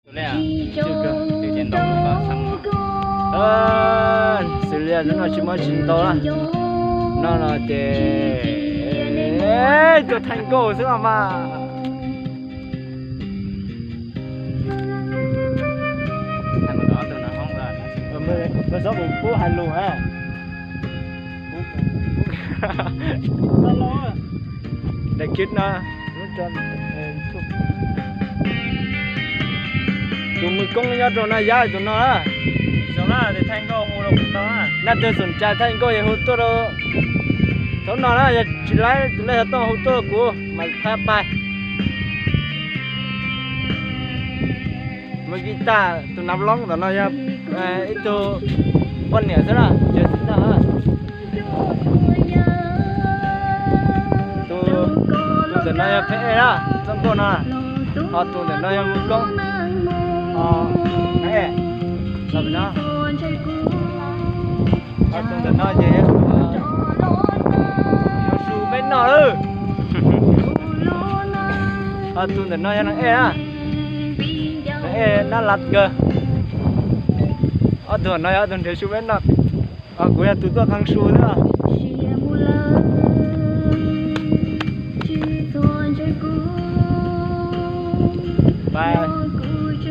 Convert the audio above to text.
Xws li hnub no tsis muaj tsis ntau na, no no ces tuaj thaij nkauj xwb os mas. Txhob mus pub hais lus na. Daim khib no, tus mws koob nyob rau na, yog tus no na. Leej twg xom cai thaij nkauj yog hu tuaj rau thaum no na, yog tsis laib tus leej xov tooj hu tuaj rau kuv mas pab pais. Mws kis tas tus nav loob ntawm no yog ib tug poj niam xwb na, tsis yog txiv neej na. Tus, tus ntawm no yog phab ej na, txoj nkauj no. Ho tus ntawm no yog mws koob. Ho, nav ej, los pem no. Ho tus ntawm no ces yog su meb noj lawm. Ho tus ntawm no yog nav ej na, nav ej nab las kawg. Ob tug no yog ob tug nrhiav su meb noj. Kuv yog tus tuaj qee su xwb.